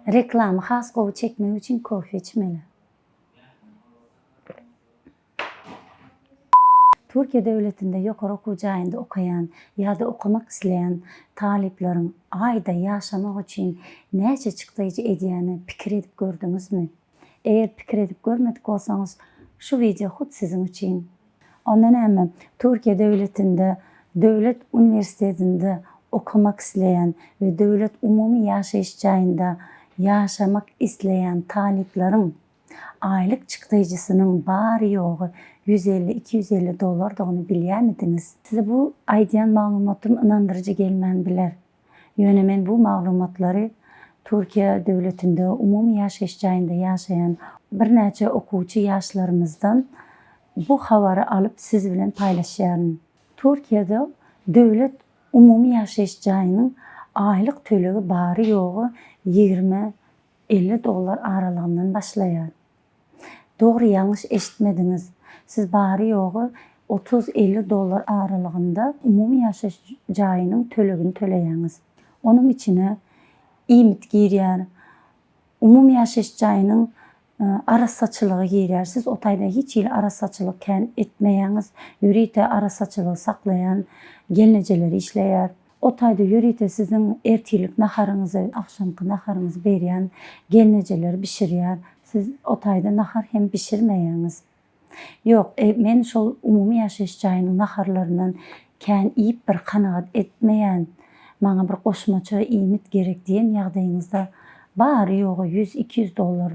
Reklamy has gowy çekmek üçin kofe içmeli. Türkiýe döwletinde ýokary okuw jaýynda okaýan ýa-da okamak isleýän talyplaryň aýda ýaşamak üçin näçe çykdaýjy edýäni pikir edip gördüňizmi? Eger pikir edip görmedik bolsaňyz, şu wideo hut siziň üçin. Onda näme, Türkiýe döwletinde döwlet uniwersitetinde okamak isleýän we döwlet umumy ýaşaýyş jaýynda ýaşamak isleýän talyplaryň aýlyk çykdaýjysynyň bary-ýogy 150, 250 dollardygyny bilýärmidiňiz? Size bu aýdýan maglumatym ynandyryjy gelmän biler. Ýöne men bu maglumatlary Türkiýe döwletinde umumy ýaşaýyş jaýynda ýaşaýan birnäçe okuwçy ýaşlarymyzdan bu habary alyp siz bilen paýlaşýaryn. Türkiýede döwlet umumy ýaşaýyş jaýynyň aýlyk tölegi bary-ýogy 20, 50 dollar aralygyndan başlaýar. Dogry ýalňyş eşitmediňiz. Siz bary-ýogy 30, 50 dollar aralygynda umumy ýaşaýyş jaýynyň tölegini töleýäňiz. Onuň içine iýmit girýär, umumy ýaşaýyş jaýynyň arassaçylygy girýär. Siz o taýda hiç hili arassaçylyk kän etmeýäňiz. Ýörite arassaçylygy saklaýan gelnejeler işleýär. O taýda ýörite siziň ertirlik naharyňyzy, agşamky naharyňyzy berýän gelnejeler bişirýär. Siz o taýda nahar hem bişirmeýäňiz. Ýok, men şol umumy ýaşaýyş jaýynyň naharlaryndan kän iýip bir kanagat etmeýän, maňa bir goşmaça iýmit gerek diýen ýagdaýyňyzda bary-ýogy ýüz-iki ýüz dollar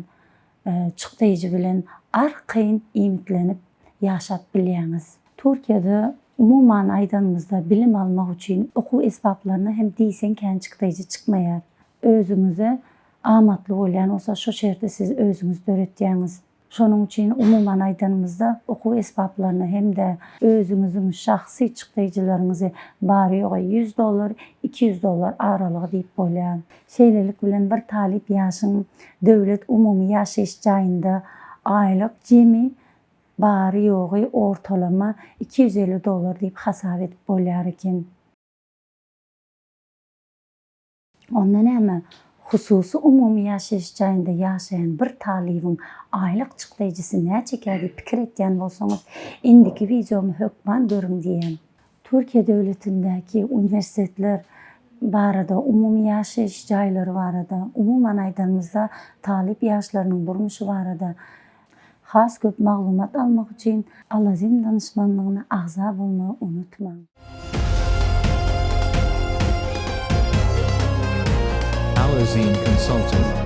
çykdaýjy bilen arkaýyn iýmitlenip ýaşap bilýäňiz. Türkiýede umuman aýdanymyzda bilim almak üçin okuw esbaplaryna hem diýseň kän çykdaýjy çykmaýar. Özüňize amatly bolýan bolsa şo şerti siz özüňiz döretýäňiz. Şonuň üçin umuman aýdanymyzda okuw esbaplaryna hem-de özüňiziň şahsy çykdaýjylaryňyzy bary-ýogy ýüz dollar, 200 dollar aralygy diýip bolýar. Şeýlelik bilen bir talyp ýaşyň döwlet umumy ýaşaýyş jaýynda aýlyk jemi bary-ýogy ortalama 250 dollar diýip hasap edip bolýar eken. Onda näme, hususy umumy ýaşaýyş jaýynda ýaşaýan bir talybyň aýlyk çykdaýjysy näçekä diýip pikir etýän bolsaňyz, indiki wideomy hökman görüň diýýän. Türkiýe döwletindäki uniwersitetler barada, umumy ýaşaýyş jaýlary barada, umuman aýdanymyzda talyp ýaşlarynyň durmuşy barada has köp maglumat almak üçin Alazim danyşmanlygyna agza bolmagy unutmaň. Alazim Consulting.